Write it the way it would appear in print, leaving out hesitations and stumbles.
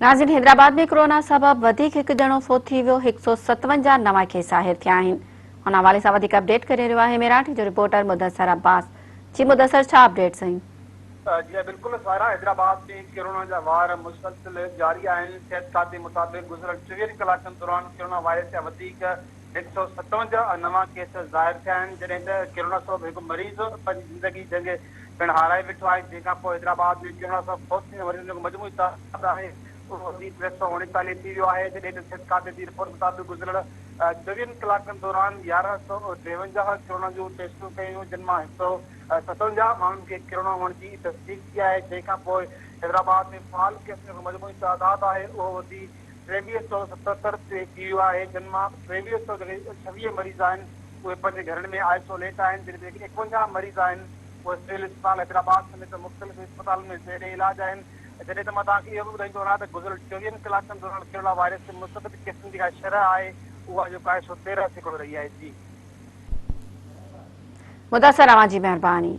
ناظرين حيدرآباد ۾ ڪرونا سبب وڌيڪ هڪ ڄڻو فوت ٿي ويو، 157 نوان ڪيس ظاهر ٿيا آهن. ان حوالي سان وڌيڪ اپڊيٽ ڪري رهيو آهي ميراٺي جو رپورٽر مدثر عباس. جي مدثر ڇا اپڊيٽس آهن؟ جي ها بلڪل سائره حيدرآباد ۾ ڪرونا جا وار مسلسل جاري آهن، صحت کاتي مطابق گذريل چوويهن ڪلاڪن دوران ڪرونا وائرس جا وڌيڪ 157 نوان ڪيس ظاهر ٿيا آهن، جڏهن ته ڪرونا سبب هڪ مريض پنهنجي زندگي جنگ پڻ هارائي ويٺو آهي، جنهن کان پوء حيدرآباد ۾ ڪرونا سبب فوت ٿيندڙ مريضن جو مجموعي تعداد آهي اهو وڌي 339 ٿي ويو آهي، جڏهن ته صحت کاتي جي رپورٽ مطابق گذريل چوويهن ڪلاڪن دوران 1153 ڪرونا جون ٽيسٽون ڪيون ويون، جن مان 157 ماڻهن کي ڪرونا هئڻ جي تصديق ٿي آهي، جنهن کان پوء حيدرآباد ۾ فعال ڪيسن جو مجموعي تعداد آهي اهو وڌي 2377 تي ٿي ويو آهي، جن مان 2326 مريض آهن اهي پنهنجي گهرن ۾ آئسوليٽ آهن، جن ۾ 51 مريض آهن اهي سول اسپتال حيدرآباد سميت مختلف اسپتالن ۾ زير علاج آهن، جڏهن ته مان توهان کي اهو به ٻڌائيندو هلان ته گذريل چوويهن ڪلاڪن دوران ڪرونا وائرس جي مثبت ڪيسن جي جيڪا شرح آهي اها جيڪو آهي سو 13% رهي آهي. جي. مدثر اوهان جي مهرباني.